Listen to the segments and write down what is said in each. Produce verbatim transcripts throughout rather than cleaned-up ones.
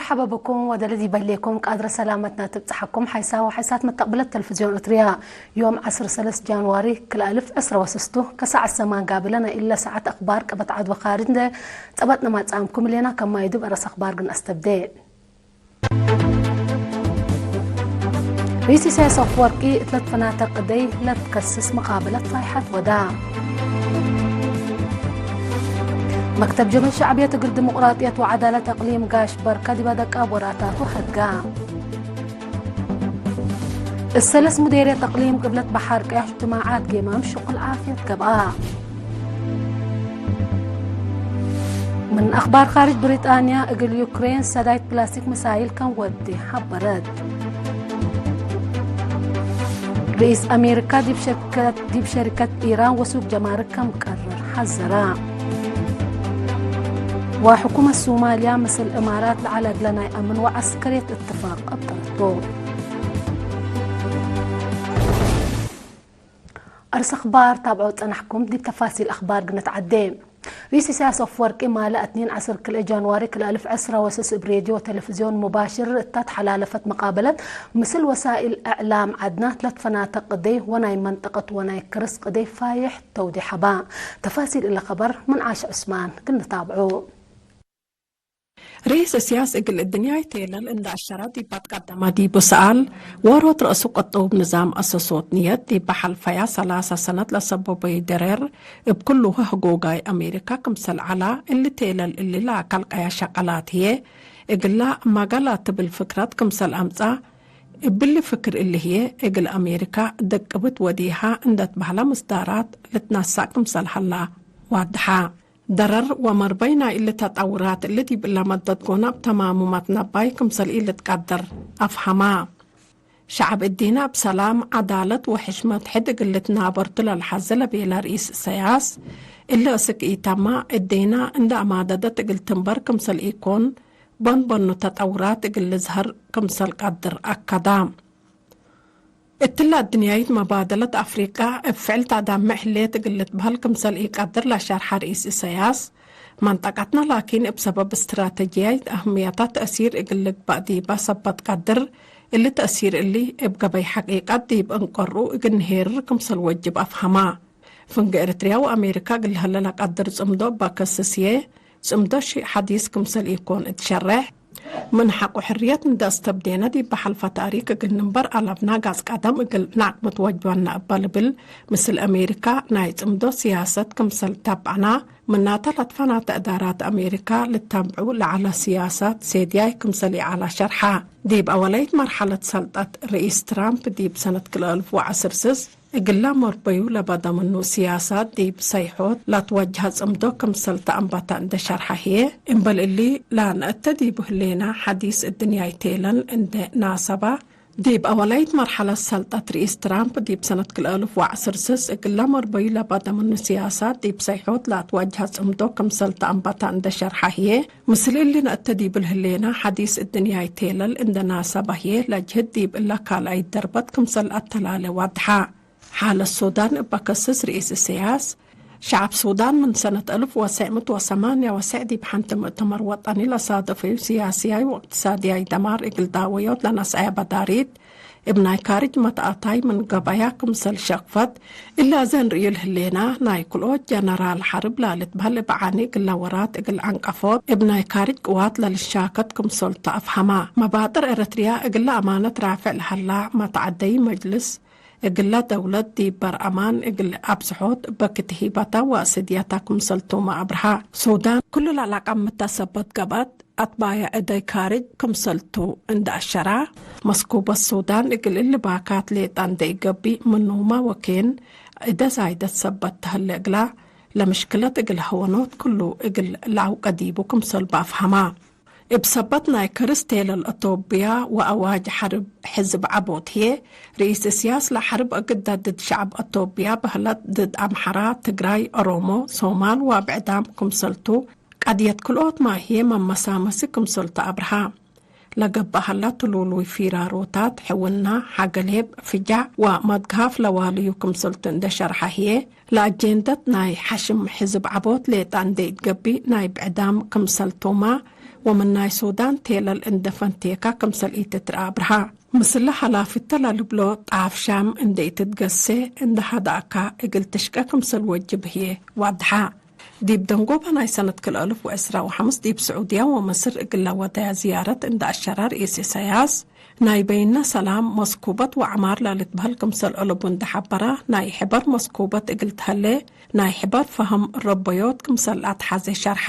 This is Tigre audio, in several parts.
ሐበብኩም ወደለ ዲበሌኩም ቃድረ ሰላመትና ትብጽሐኩም። ሐይሳ ወሐይሳት መተቅብለት ተልፍዝዮን እትርያ ዮም ዐስር ሰለስ ጃንዋሪ ክል አልፍ ዕስረ ወስስቱ ከሰዓት ሰማን ጋብለ ናይ እለ ሰዓት አክባር ቅበት ዐድ ወካርጅ እንዴ ጸበጥነ ማጽአምኩም እሌና። ከማይዱ በረስ አክባር ግን አስተብዴ። ርኢስ ኢሳያስ አፍወርቂ እት ለትፈናተ ቅደይ ለትከስስ መቃብለት ፋይሐት ወዳ። መክተብ ጀብህት ሸዕብየት እግል ዲሞቅራጥየት ወዐዳለት እቅሊም ጋሽ በርከ ዲበ ደቃብ ወራታቱ ሐድጋ። እሰለስ ሙዴርየት እቅሊም ቅብለት በሐር ቀያሕ እጅትማዓት ጌማም ሽቁል ዓፍየት ገብአ። ምን አክባር ካርጅ፣ ብሪጣንያ እግል ዩክሬን ሰዳይት ፕላስቲክ መሳይል ከም ወዴ ሐበረት። ርኢስ አሜሪካ ዲብ ሸርከት፣ ዲብ ሸሪከት ኢራን ወሱቅ ጀማርክ ከም ቀርር ሐዘራ። ወሕኩመት ሶማልያ ምስል እማራት ለዐለ እግለ ናይ አምን ወዐስከርየት እትፋቅ አብጠረቶ። አርስ አኽባር ታብዖ ጸናሕኩም። ዲብ ተፋሲል አኽባር ግንትዓዴ። ርኢስ ኢሳያስ አፍወርቂ ማለ እትኒን ዐስር ክልኤ ጃንዋሪ ክልኤ አልፍ ዕስረ ወስስ እብ ሬድዮ ወቴሌፍዝዮን ሙባሽር እታ ተሐላለፈት መቃበለት ምስል ወሳኢል እዕላም ዐድና ለትፈናተ ቅደይ ወናይ መንጠቀት ወናይ ክርስ ቅደይ ፋይሕ ተውዴሕ ሀባ። ተፋሲል እለ ከበር ምን ዓሽ ዑስማን ግንታብዑ። ርኢስ እስያስ እግል እድንያይ ቴለል እንደ አሸረ ዲብ አትቀደመ ዲቡ ሰኣል፣ ዎሮት ረአሱ ቅጡብ ንዛም አሰሶት ንየት ዲብ ሐልፈያ ሰላሳ ሰነት ለሰቦበዩ ደረር፣ እብ ክሉ ህጎጋይ አሜሪካ ክምሰል ዐላ፣ እሊ ቴለል እሊ ለአካል ቀያ ሸቀላት ህዬ፣ እግላ ማጋላ ትብል ፍክረት ክምሰል አምጽአ፣ እብሊ ፍክር እሊ ህዬ፣ እግል አሜሪካ ደቅብት ወዲሃ እንደ ትበህለ ምስዳራት ልትነሰእ ክምሰል ሀላ ዋድሐ። ደረር ወመርበይ ናይ እሊ ተጠውራት እሊ ዲብ እለ መደት ጎነ እብ ተማሙ መትነባይ ክምሰል ኢልትቀድር አፍሀማ። ሸዐብ እዲነ እብ ሰላም፣ ዐዳለት ወሕሽመት ሕድ እግል ልትናበር ቱ ለልሐዜ ለቤለ ርኢስ እሰያስ፣ እሊ እስክ ኢተማ፣ እዲነ እንደ አማደደት እግል ትንበር ክምሰል ኢኮን፣ በን በኑ ተጠውራት እግል ልዝሀር ክምሰል ቀድር አከደ። እትለ አድንያይት መባደለት አፍሪቀ እብ ፍዕል ተአዳምዕ ህሌት እግል ልትበህል ክምሰል ኢቀድር ለሸርሐ ርኢስ ኢሰያስ፣ መንጠቀትነ ላኪን እብ ሰበብ እስትራተጅያይት አህምየታ ተእሲር እግል ልግበእ ዲበ ሰበት ቀድር፣ እሊ ተእሲር እሊ እብ ገበይ ሐቂቀት ዲብ እንቀርኡ እግል ንሄርር ክምሰል ወጅብ አፍሀማ። ፍንጌ ኤረትርያ ወአሜሪካ እግል ለሀለ ለቀድር ጽምዶ እበ ከስስዬ፣ ጽምዶ ሺ ሐዲስ ክምሰል ኢኮን እት ሸሬሕ፣ ምን ሐቆ ሕርየት እንደ አስተብዴነ ዲብ ሐልፈ ታሪክ እግል ንንበር አለብና ጋዝ ቀደም እግል ነአቅምት ወጅበና እበ ልብል፣ ምስል አሜሪካ ናይ ጽምዶ ስያሰት ክምሰል ተብዐና፣ ምናተ ለትፈናተ እዳራት አሜሪካ ልተብዑ ለዐለ ስያሳት ሴድያይ ክምሰል ኢዐለ ሸርሐ። ዲብ አወለይት መርሐለት ሰልጠት ርኢስ ትራምፕ ዲብ ሰነት ክልኤ አልፍ ወዐስር ስስ፣ እግላ መርበዩ ለበደ ምኑ ስያሳት ዲብ ሰይሖት ለትወጅሀ ጽምዶ ክምሰል ተአንበተ እንደ ሸርሐ ህዬ፣ እምበል እሊ ለነአተ ዲቡ ህሌና ሐዲስ እድንያይ ቴለል እንደ ናሰባ፣ ዲብ አወላይት መርሐለት ሰልጠት ርኢስ ትራምፕ ዲብ ሰነት ክልኤ አልፍ ወዐስር ስስ እግላ መርበዩ ለበደ ምኑ ስያሳት ዲብ ሰይሖት ለትወጅሀ ጽምዶ ክምሰል ተአንበተ እንደ ሸርሐ ህዬ፣ ምስል እሊ ነአተ ዲቡ ህሌና ሐዲስ እድንያይ ቴለል እንደ ናሰባ ህዬ ለጅህድ ዲብ እለ ካልአይት ደርበት ክምሰል አተላሌ ዋድሐ። ሓለት ሱዳን እበ ከስስ ርኢስ እስያስ፣ ሸዐብ ሱዳን ምን ሰነት አልፍ ወትሰዕ ምእት ወሰማንያ ወትሰዕ ዲብ ሐንቲ ሙእተመር ወጠኒ ለሳደፈዩ ስያስያይ ወእቅትሳድያይ ደማር እግል ዳወዮት ለነስአየ በዳሪት፣ እብ ናይ ካርጅ መትአታይ ምን ገበያ ክምሰል ሸክፈት፣ እሊ አዜ እንርእዩ ለህሌና፣ ናይ ክልኦት ጀነራል ሐርብ ላልትበህል እብ ዓኒ እግለ ወራት እግል ዐንቀፎት እብ ናይ ካርጅ ቅዋት ለልሻከት ክምሰልቱ አፍሀማ። መባጥር ኤረትርያ እግለ አማነት ራፍዕ ለሀላ መትዐደይ መጅልስ፣ እግለ ደውለት ዲብ በርአማን እግል አብዝሖት በክት ሂበተ ወአስድየተ ክምሰልቱመ አብርሀ። ሱዳን፣ ክሉ ለለቀምተ ሰበት ገብአት አትባየ ዕደይ ካርጅ ክምሰልቱ እንደ አሸራ፣ መስኩበት ሱዳን እግል እሊ ባካት ሌጠ እንደ ኢገብእ ምኑመ ወኬን ዕደ ዛይደት ሰበት ተህሌ እግላ፣ ለምሽክለት እግል ሀወኖት ክሉ እግል ለአውቀ ዲቡ ክምሰል በአፍሀማ። እብ ሰበት ናይ ክርስ ቴለል አቶብያ ወአዋጅ ሐርብ ሕዝብ ዐቦት ህዬ፣ ርኢስ እስያስ ለሐርብ እግደ ድድ ሸዐብ አቶብያ በህለት፣ ድድ አምሐራ፣ ትግራይ፣ ኦሮሞ፣ ሶማል ወብዕዳም ክምሰልቱ፣ ቀድየት ክልኦትመ ህዬ መመሳመሲ ክምሰልቱ አብርሀ። ለገብአ ሀላ ትሉሉይ ፊራሮታት፣ ሕውና፣ ሐገሌብ፣ ፍጃዕ ወመትጋፍ ለዋልዩ ክምሰልቱ እንዴ ሸርሐ ህዬ፣ ለአጄንደት ናይ ሐሽም ሕዝብ ዐቦት ሌጣ እንዴ ኢትገብእ ናይ ብዕዳም ክምሰልቱመ ወምን ናይ ሱዳን ቴለል እንዴ ፈንቴካ ክምሰል ኢትትረአ አብርሃ። ምስለ ሐላፊተ ለልብሎ ጣፍ ሻም እንዴ ኢትትገሴ እንዴ ሀዳእካ እግል ትሽቄ ክምሰል ወጅብ ህዬ ዋድሐ። ዲብ ደንጎበ ናይ ሰነት ክልኤ አልፍ ወዕስራ ወሐምስ ዲብ ስዑድያ ወመስር እግል ለወደያ ዝያረት እንዴ አሸረ ርኢስ ኢሰያስ፣ ናይ በይነ ሰላም መስኩበት ወዐማር ለልትበህል ክምሰል አለቡ እንዴ ሐበረ፣ ናይ ሕበር መስኩበት እግል ተሀሌ፣ ናይ ሕበር ፈሀም ረበዮት ክምሰል ለአትሐዜ ሸርሐ።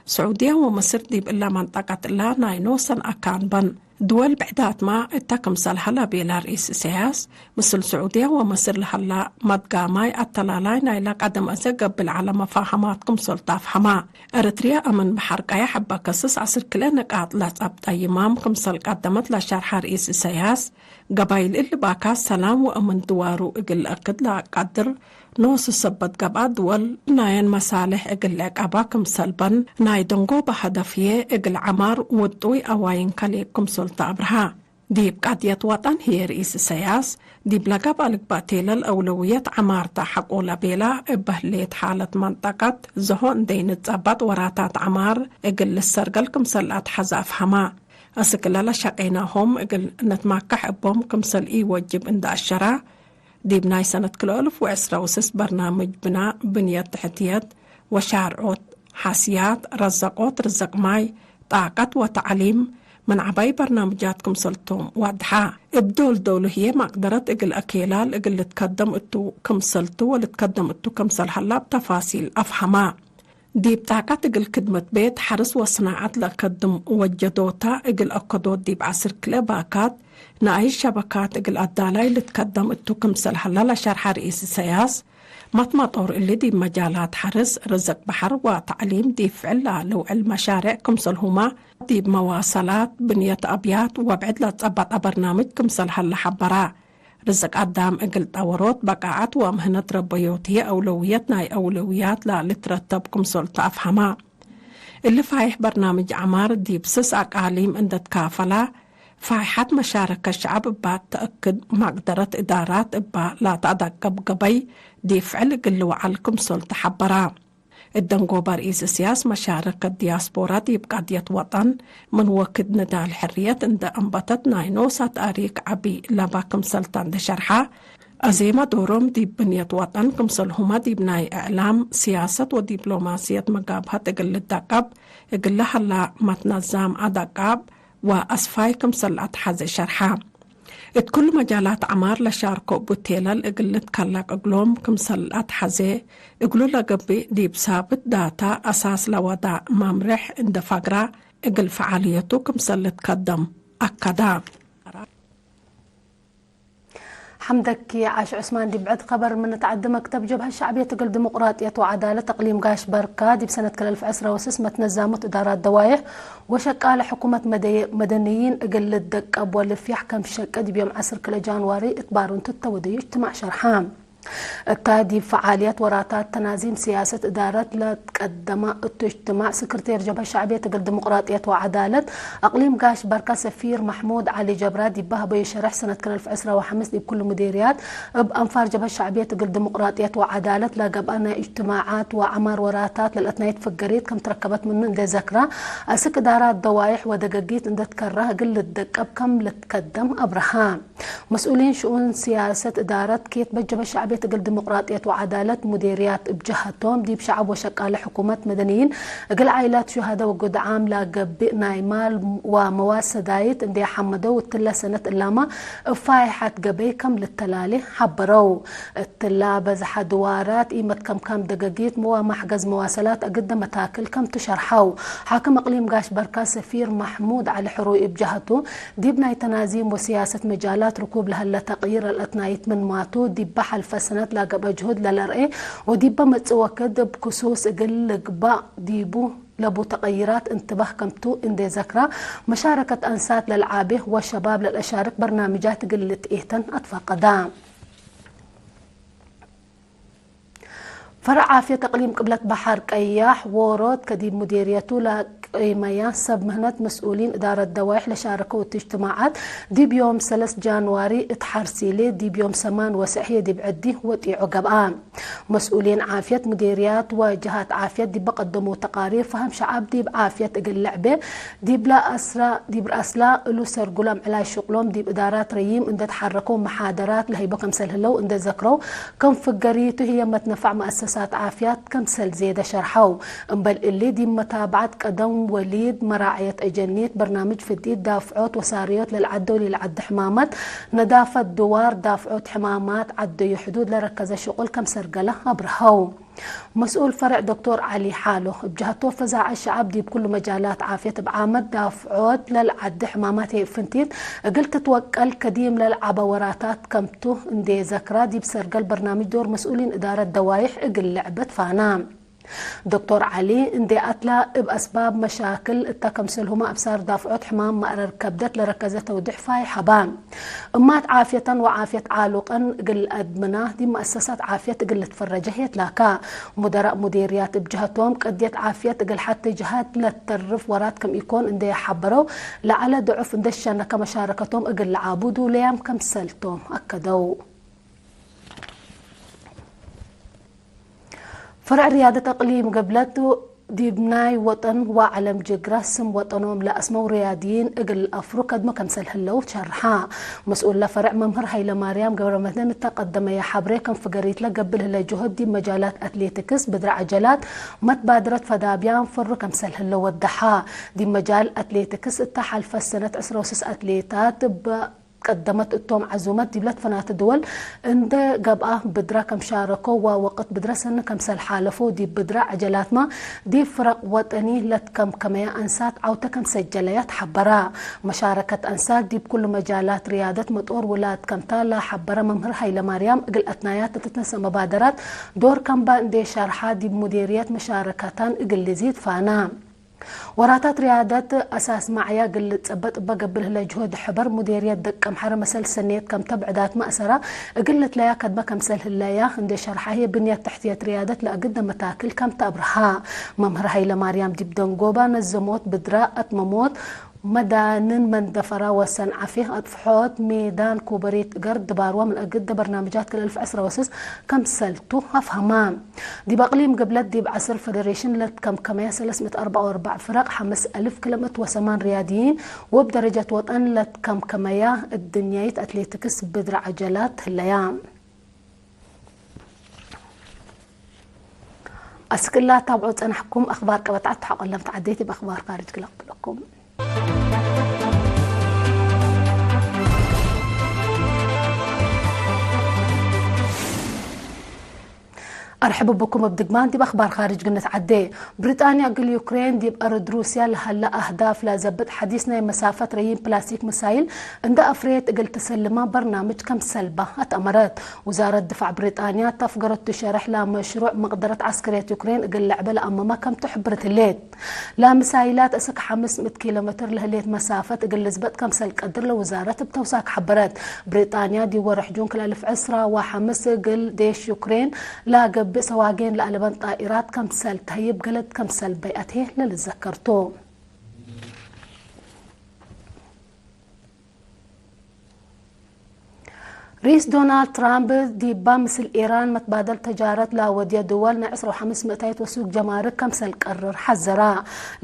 ስዑድያ ወመስር ዲብ እለ መንጠቀት እለ ናይ ኖሰን አካን በን። ድወል ብዕዳትመ እተ ክምሰል ሀላ ቤለ ርኢስ ኢሰያስ፣ ምስል ስዑድያ ወመስር ለሀላ መትጋማይ አተላላይ ናይለ ቀደም አዜ ገብእ ለዐለ መፋሀማት ክምሰልቱ አፍሀመ። ኤረትርያ አምን በሐር ቀየሕ እበ ከስስ ዐስር ክልኤ ንቃጥ ለጸብጠ ይማም ክምሰል ቀደመት ለሸርሐ ርኢስ ኢሰያስ፣ ገባይል እሊ ባካት ሰላም ወአምን ድዋሩ እግል ለአክድ ለአቀድር ኖሱ ሰበት ገብአ፣ ድወል ናየን መሳልሕ እግል ለዕቀባ ክምሰል በን፣ ናይ ደንጎበ ሀደፍ ህዬ እግል ዐማር ውጡይ አዋይን ከሌብ ክምሰልቱ አብርሃ። ዲብ ቀድየት ወጠን ህዬ ርኢስ ኢሰያስ፣ ዲብ ለገብአ ልግበእ ቴለል አውለውየት ዐማር ተ ሐቆ ለቤላ፣ እበ ህሌት ሓለት መንጠቀት ዘሆ እንዴ ኢንትጸበጥ ወራታት ዐማር እግል ልሰርገል ክምሰል ለአትሐዘ አፍሀመ። አስክ ለለሸቄናሆም እግል ንትማከሕ እቦም ክምሰል ኢወጅብ እንዴ አሸረ፣ ዲብ ናይ ሰነት ክልኤ አልፍ ወዕስራ ወስስ በርናምጅ ብናእ ብንየት ተሕትየት ወሻርዖት፣ ሐስያት፣ ረዘቆት፣ ርዝቅ ማይ፣ ጣቀት ወተዕሊም ምን ዐባይ በርናምጃት ክምሰልቶም ዋድሐ። እብ ዶል ዶሉ ህዬ መቅደረት እግል አኬላል እግል ልትከደም እቱ ክምሰልቱ ወልትከደም እቱ ክምሰል ሀላ እብ ተፋሲል አፍሀመ። ዲብ ጣቀት እግል ክድመት ቤት ሐርስ ወስናዐት ለአከድም ወጀዶታ እግል አከዶት ዲብ ዐስር ክልኤ ባካት ነኣይሽ ሸበካት እግል አዳላይ ልትከደም እቱ ክምሰል ሀላ ለሸርሐ ርኢስ ኢሰያስ፣ መትመጦር እሊ ዲብ መጃላት ሐርስ፣ ርዝቅ በሐር ወተዕሊም ዲብ ፍዕል ለልውዕል መሻሬዕ ክምሰልሁመ፣ ዲብ መዋሰላት፣ ብንየት አብያት ወብዕድ ለትጸበጠ በርናምጅ ክምሰል ሀለ ሐበረ። ርዝቅ አዳም እግል ጠወሮት በቃዐት ወምህነት ረበዮት ህዬ አውለውየት ናይ አውለውያት ለልትረተብ ክምሰልቱ አፍሀመ። እሊ ፋይሕ በርናምጅ ዐማር ዲብ ስስ አቃሊም እንዴ ትካፈላ፣ ፋይሐት መሻረከት ሸዐብ እባ ተአክድ፣ መቅደረት እዳራት እባ ለተአደቅብ ገበይ ዲብ ፍዕል እግል ልውዓል ክምሰልቱ ሐበረ። እት ደንጎበ ርኢስ ኢሰያስ መሻረከት ዲያስፖራ ዲብ ቀድየት ወጠን ምን ወክድ ንዳል ሕርየት እንዴ አንበተት ናይ ኖሳ ተእሪክ ዐቢ ለበ ክምሰልተ እንዴ ሸርሐ፣ አዜመ ዶሮም ዲብ ብንየት ወጠን ክምሰልሁመ ዲብ ናይ እዕላም፣ ሲያሰት ወዲፕሎማስየት መጋብሀት እግል ልደቀብ እግል ለሀላ መትነዛም አደቃብ ወአስፋይ ክምሰል ለአትሐዜ ሸርሐ። እት ኩሉ መጃላት ዐማር ለሻርኮ እቡ ቴለል እግል ልትከለቅ እግሎም ክምሰል ለአትሐዜ እግሉ ለገብእ ዲብ ሳብት ዳታ አሳስ ለወዳ መምሬሕ እንዴ ፈግረ እግል ፈዓልየቱ ክምሰል ልትከደም አከደ። ሐምደኪ ዓሽ ዑስማን። ዲብ ብዕድ ከበር ምን ተዐዲ፣ መክተብ ጀብሀት ሸዕብየት እግል ዲሞቅራጥየት ወዐዳለት አቅሊም ጋሽ በርካ፣ ዲብ ሰነት ክልኤ አልፍ ዕስራ ወስስ መትነዛሙት እዳራት ደዋይሕ ወሸቃለ ሕኩመት መደ-፣ መደንይን እግል ልደቀብ ወልፍያሕ ከም ሸቄ፣ ዲብ ዮም ዐስር ክልኤ ጃንዋሪ እት ባሩንቱ እተ ወደዩ እጅትማዕ ሸርሐ። እተ ዲብ ፈዓልየት ወራታት ተናዚም ሲያሰት እዳረት ለትቀደመ እቱ እጅትማዕ፣ ስክርቴር ጀብሀት ሸዕብየት እግል ዲሞቅራጥየት ወዐዳለት አቅሊም ጋሽ በርካ ሰፊር መሕሙድ ዐሊ ጀብራ ዲበ ሀበዩ ሸረሕ፣ ሰነት ክልኤ አልፍ ዕስራ ወሐምስ ዲብ ኩሉ ሙዴርያት እብ አንፋር ጀብሀት ሸዕብየት እግል ዲሞቅራጥየት ወዐዳለት ለገብአ ናይ እጅትማዓት ወዐማር ወራታት ለልአትናይት ፍገሪት ከም ትረከበት ምኑ እንዴ ዘክረ፣ አስክ እዳራት ደዋይሕ ወደገጊት እንዴ ትከረህ እግል ልትደቀብ ከም ልትከደም አብረሃ። መስኡሊን ሽኡን ሲያሰት እዳረት ኬትበት ጀብሀት ሸዕብየት እግል ዲሞቅራጥየት ወዐዳለት ሙዴርያት እብ ጀሀቶም፣ ዲብ ሸዐብ ወሸቃለ ሕኩመት መደንይን እግል ዓኢላት ሹሀደ ወጉድዓም ለገብእ ናይ ማል ወመዋሰዳይት እንዴ ሐመደው፣ እትለ ሰነት እላመ እብ ፋይሐት ገበይ ከም ልተላሌ ሐበረው። እትላ በዝሐ ድዋራት ኢመትከምካም ደገጊት ወማሕገዝ መዋሰላት አግደ መታክል ከም ትሸርሐው። ሓክም እቅሊም ጋሽ በርካ ሰፊር መሕሙድ ዐሊ ሕሩይ እብ ጀሀቱ፣ ዲብ ናይ ተናዚም ወሲያሰት መጃላት ርኩብ ለሀለ ተቅይር ለልአትናይት ምንማቱ፣ ዲበ ሐልፈ ሰነት ለገብአ ጅሁድ ለለርኤ ወዲበ መጽእ ወክድ እብ ክሱስ እግል ልግባእ ዲቡ ለቡ ተቅይራት እንትበህ ከምቱ እንዴ ዘክራ፣ መሻረከት አንሳት ለልዓቤ ወሸባብ ለልአሻርክ በርናምጃት እግል ልትኤተን አትፋቀዳ። ፈርዕ ዓፍየት እቅሊም ቅብለት በሐር ቀያሕ ዎሮት ከዲብ ሙዴርየቱ ለቅ-፣ ቂመያ ሰብ ምህነት መስኡሊን እዳረት ደዋይሕ ለሻረከው እት እጅትማዓት፣ ዲብ ዮም ሰለስ ጃንዋሪ እት ሐርሲሌ፣ ዲብ ዮም ሰማን ወሰሕ ህዬ ዲብ ዐዲ ወጢዖ ገብአ። መስኡሊን ዓፍየት ሙዴርያት ወጀሃት ዓፍየት ዲበ ቀደመው ተቃሪር፣ ፈሀም ሸዐብ ዲብ ዓፍየት እግል ልዕቤ ዲብላ አስራ፣ ዲብ ረአስላ እሉ ሰርጉሎም ዕላይ ሽቅሎም ዲብ እዳራት ረዪም እንደ ተሐረከው መሓደራት ለህይቦ ከምሰል ህለው እንደ ዘክረው፣ ከም ፍገሪቱ ህዬ መትነፋዕ መአሰሳት ዓፍያት ከምሰል ዜደ ሸርሐው። እምበል እሊ፣ ዲብ መታብዐት ቀደም ወሊድ፣ መራዕየት አጀኒት፣ በርናምጅ ፍዲት፣ ዳፍዖት ወሳርዮት ለልዓደው ለልዓዲ ሕማማት፣ ነዳፈት ድዋር፣ ዳፍዖት ሕማማት፣ ዓደዩ ሕዱድ ለረከዘ ሽቁል ከምሰርገለ አብርሀው። መስኡል ፈርዕ ዶክቶር ዐሊ ሓሎ፣ እብ ጀሀቶ፣ ፈዛዐት ሸዐብ ዲብ ኩሉ መጃላት ዓፍየት እብ ዓመት ዳፍዖት ለልዓዲ ሕማማት ህዬ እብ ፍንቲት እግል ትትወቀል ከዲም ለልዓበ ወራታት ከምቱ እንዴ ዘክራ፣ ዲብ ሰርገል በርናምጅ ዶር መስኡሊን እዳረት ደዋይሕ እግል ልዕበ ትፋና። ዶክቶር ዐሊ እንዴ አትላ፣ እብ አስባብ መሻክል እተ ከምሰልሁመ አብሳር ዳፍዖት ሕማም መእረር ከብደት ለረከዘ ተውዲሕ ፋይሕ ሀባ። እማት ዓፍየተን ወዓፍየት ዓሉቀን እግል ለአድምና፣ ዲብ መአሰሳት ዓፍየት እግል ልትፈረጀ ህዬ ትላካ። ሙደራእ ሙዴርያት እብ ጀሀቶም፣ ቅድየት ዓፍየት እግል ሐቴ ጀሀት ለተርፍ ወራት ከም ኢኮን እንዴ ሐበረው፣ ለዐለ ድዑፍ እንዴ ሸነከ መሻረከቶም እግል ለዓቡ ዱለያም ከምሰልቶም አከደው። ፈርዕ ርያደት እቅሊም ገብለት ዲብ ናይ ወጠን ወዐለም ጅግረ ስም ወጠኖም ለአስመው ርያድይን እግል አፍሩ ከድመ ከምሰል ህለው ሸርሐ። መስኡል ለፈርዕ መምህር ሀይለማርያም ገብረመድህን እተ ቀደመየ ሐብሬ፣ ከም ፍገሪት ለገብእ ለህለ ጅሁድ ዲብ መጃላት አትሌቲክስ፣ ብድረ ዐጀላት፣ መትባድረት ፈዳብያን ፈሩ ከምሰል ህለው ወደሐ። ዲብ መጃል አትሌቲክስ እተ ሐልፈት ሰነት ዕስረ ወስስ አትሌታት እበ ቀደመት እቶም ዐዙመት ዲብ ለትፈናተ ድወል እንዴ ገብአ ብድረ ከም ሻረኮ ወወቅት ብድረ ሰኒ ከምሰል ሓለፎ ዲብ ብድረ ዐጀላትመ ዲብ ፍረቅ ወጠኒ ለትከምከመየ አንሳት ዐውተ ከም ሰጀለየ ተሐበረ። መሻረከት አንሳት ዲብ ኩሉ መጃላት ርያደት መጦር ውላድ ከምታ ለሐበረ መምህር ሀይለማርያም፣ እግል አትናያት ለትትነሰእ መባደራት ዶር ከምበ እንዴ ሸርሐ፣ ዲብ ሙዴርየት መሻረከተን እግል ልዚድ ፋና። ወራታት ርያደት አሳስ መዕያ እግል ልጸበጥ እበ ገብእ ለህለ ጅሁድ ሕበር ሙዴርየት ደቀምሐረ መሰል ሰኔት ከምተ ብዕዳት መእሰራ እግል ልትለያ ከድመ ከምሰል ህለያ እንዴ ሸርሐ ህዬ፣ ብንየት ተሕትየት ርያደት ለአግደ መታክል ከም ተአብርሃ። መምህር ሀይለማርያም ዲብ ደንጎባ ነዘሞት ብድረ አትመሞት፣ መዳንን መንደፈራ ወሰንዓፌ አጥፍሖት፣ ሜዳን ኩበሬት እገር ድባርዋ ምን አግደ በርናምጃት ክል አልፍ ዕስረ ወስስ ከምሰልቱ አፍሀማ። ዲብ አቅሊም ገብለት ዲብ ዐስር ፈደሬሽን ለትከምከመያ ሰለስ ምእት አርበዕ ወአርበዕ ፍረቅ፣ ሐምስ አልፍ ክለ ምእት ወሰማን ርያድይን ወእብ ደረጀት ወጠን ለትከምከመያ እድንያይት አትሌቲክስ ብድረ ዐጀላት ህለያ። አስክ እላ ታብዖ ጸናሕኩም አክባር ቀበጣት ተሐቆ ለምትዓዴት እብ አክባር ካርጅ ክለቅብለኩም። አርሕብ ብኩም እብ ድግማን ዲብ አክባር ካርጅ ግንትዓዴ። ብሪጣንያ እግል ዩክሬን ዲብ አርድ ሩስያ ለሀለ አህዳፍ ለዘብጥ ሐዲስ ናይ መሳፈት ረዪም ፕላስቲክ ምሳይል እንደ አፍሬት እግል ትሰልማ በርናምጅ ከምሰልባ አትአመረት። ውዛረት ድፋዕ ብሪጣንያ ተፍገረቱ ሸርሕ ለመሽሩዕ መቅደረት ዐስከርየት ዩክሬን እግል ለዕበ ለአመመ ከምቱ ሕብርት ህሌት። ለምሳይላት እስክ ሐምስ ምእት ኪሎ ሜትር ለህሌት መሳፈት እግል ልዝበጥ ከምሰል ቀድር ለውዛረት እብ ተውሳክ ሐበረት። ብሪጣንያ ዲብ ወርሕ ጁን ክል አልፍ ዕስራ ወሐምስ እግል ዴሽ ዩክሬን ለገብእ ሰዋጌን ለአለበን ጣኢራት ከምሰል ተህይብ ገለድ ከምሰል በይአት ህዬ ለልዘከር ቱ። ርኢስ ዶናልድ ትራምፕ ዲባ ምስል ኢራን መትባደል ተጃረት ለወድየ ድወል ናይ ዕስራ ወሐምስ ምእታይት ወሱቅ ጀማርክ ከምሰል ቀርር ሐዘራ።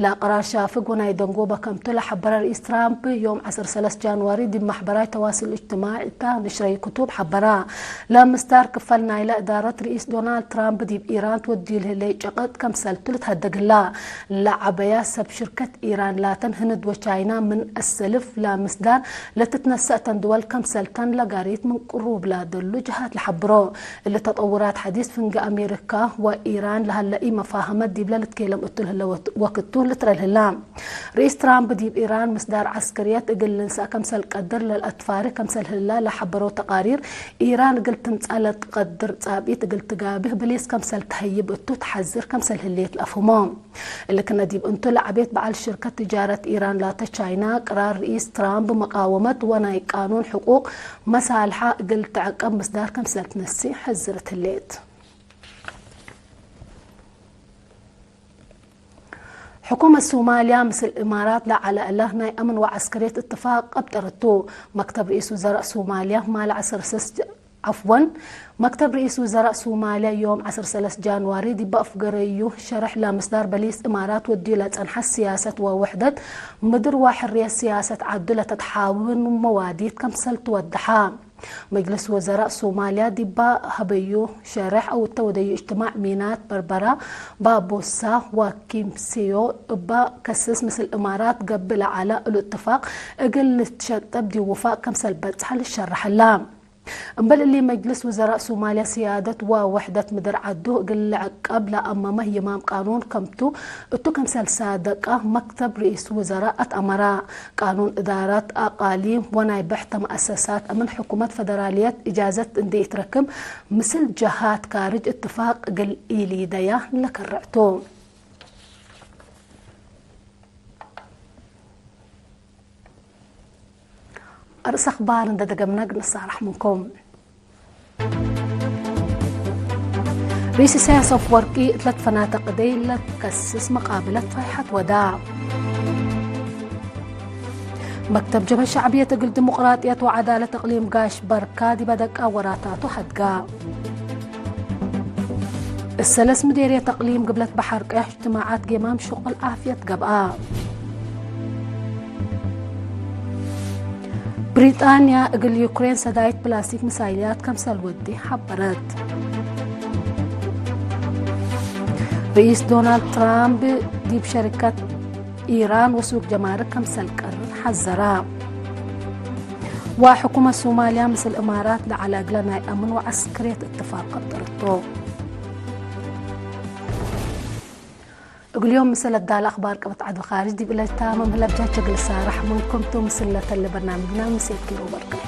ለቅራር ሻፍግ ወናይ ደንጎበ ከምቱ ለሐበረ ርኢስ ትራምፕ፣ ዮም ዐስር ሰለስ ጃንዋሪ ዲብ መሕበራይ ተዋስል እጅትማዒ እታ ንሽረዩ ክቱብ ሐበራ። ለምስዳር ክፈል ናይለ እዳረት ርኢስ ዶናልድ ትራምፕ ዲብ ኢራን ትወድዩ ለህሌ ጨቀጥ ከምሰልቱ ልትሀደግ ህላ። ለዐበያ ሰብ ሽርከት ኢራን ላተን ህንድ ወቻይና ምን አሰልፍ ለምስዳር ለትትነሰእ ተን ድወል ከምሰልተን ለጋሪት ምን ቅሩብ ላደሉ ጀሃት ለሐብሮ። እሊ ተጠውራት ሐዲስ ፍንጌ አሜሪካ ወኢራን ለሀለ ኢመፋሀመት ዲብለ ልትኬለም እቱ ለህለ ወክቱ ልትረል ህላ። ርኢስ ትራምፕ ዲብ ኢራን ምስዳር ዐስከርየት እግል ልንሰእ ከምሰል ቀድር ለልአትፋሪ ከምሰል ህላ ለሐበረው ተቃሪር፣ ኢራን እግል ትምጸእ ለትቀድር ጻብኢት እግል ትጋብህ ብሊስ ከምሰል ተሀይብ እቱ ተሐዝር ከምሰል ህሌት ለአፍህሞ። እሊ ክነ ዲብ እንቱ ለዐቤት በዐል ሽርከት ትጃረት ኢራን ላተ ቻይና፣ ቅራር ርኢስ ትራምፕ መቃወመት ወናይ ቃኑን ሕቁቅ መሳልሐ እግል ተዐቀብ ምስዳር ከምሰል ትነሲ ሐዝርት ህሌት። ሕኩመት ሱማልያ ምስል እማራት ለዐለ እለ ናይ አምን ወዐስከርየት እትፋቅ አብጠረቱ። መክተብ ርኢስ ውዘራእ ሱማልያ ማለ ዐስር ሰስ፣ ዐፍወን፣ መክተብ ርኢስ ውዘራእ ሱማልያ ዮም ዐስር ሰለስ ጃንዋሪ ዲብ አፍገረዩ ሸርሕ ለምስዳር በሊስ እማራት ወድዩ ለጸንሐት ስያሰት ወውሕደት ምድር ወሕርየት ስያሰት ዐዱ ለተትሓውን መዋዲት ከምሰል ትወደሐ። መጅልስ ወዘራእ ሶማልያ ዲባ ሀበዩ ሸርሕ፣ አውተ ወደዩ እጅትማዕ ሚናት በርበራ፣ ባቦሳ ወኪምስዮ እባ ከስስ ምስል እማራት ገብእ ለዐለ እሉ እትፋቅ እግል ልትሸጠብ ዲብ ውፋቅ ከምሰል በጽሐ ልሸረሐላ። እምበል እሊ፣ መጅልስ ውዘራእ ሶማልያ ስያደት ወውሕደት ምድር ዐዱ እግል ልዕቀብ ለአመመ ይማም ቃኑን ከምቱ እቱ ከምሰል ሳደቀ መክተብ ርኢስ ውዘራእ አትአመረ። ቃኑን እዳረት አቃሊም ወናይ ብሕተ መአሰሳት አምን ሕኩመት ፈደራልየት እጃዘት እንዴ ኢትረክብ፣ ምስል ጀሃት ካርጅ እትፋቅ እግል ኢሊደያ ለከርዕቱ። አርእስ አክባር እንዴ ደገምነ እግል ንሳረሕ ምንኩም። ርኢስ ኢሳያስ አፍወርቂ እት ለትፈናተ ቅደይ ለትከስስ መቃብለት ፋይሐት ወዳ። መክተብ ጀብሀት ሸዕብየት እግል ዲሞቅራጥየት ወዐዳለት እቅሊም ጋሽ በርካ ዲበ ደቃ ወራታቱ ሀድጋ። እሰለስ ምዴርየት እቅሊም ግብለት በሐር ቀያሕ እጅትማዓት ጌማም ሽቁል ዓፍየት ገብአ። ብሪጣንያ እግል ዩክሬን ሰዳይት ፕላስቲክ ምሳይልያት ከምሰል ወዴ ሐበረት። ርኢስ ዶናልድ ትራምፕ ዲብ ሸሪከት ኢራን ወሱቅ ጀማርክ ከምሰል ቀርር ሐዘራ። ወሕኩመት ሶማልያ ምስል እማራት ለዐለ እግለ ናይ አምን ወዐስክርየት እትፋቅ አብጠረቶ። እግል ዮም ምስል አዳለ አክባር ቀበት ዐድ ወካርጅ ዲብ እለ ታመም ህለ ብጃች እግል ሳረሕ ምንኩም ቱ። ምስል ለተለ በርናምጅና ምስል ኪሮ በርገት።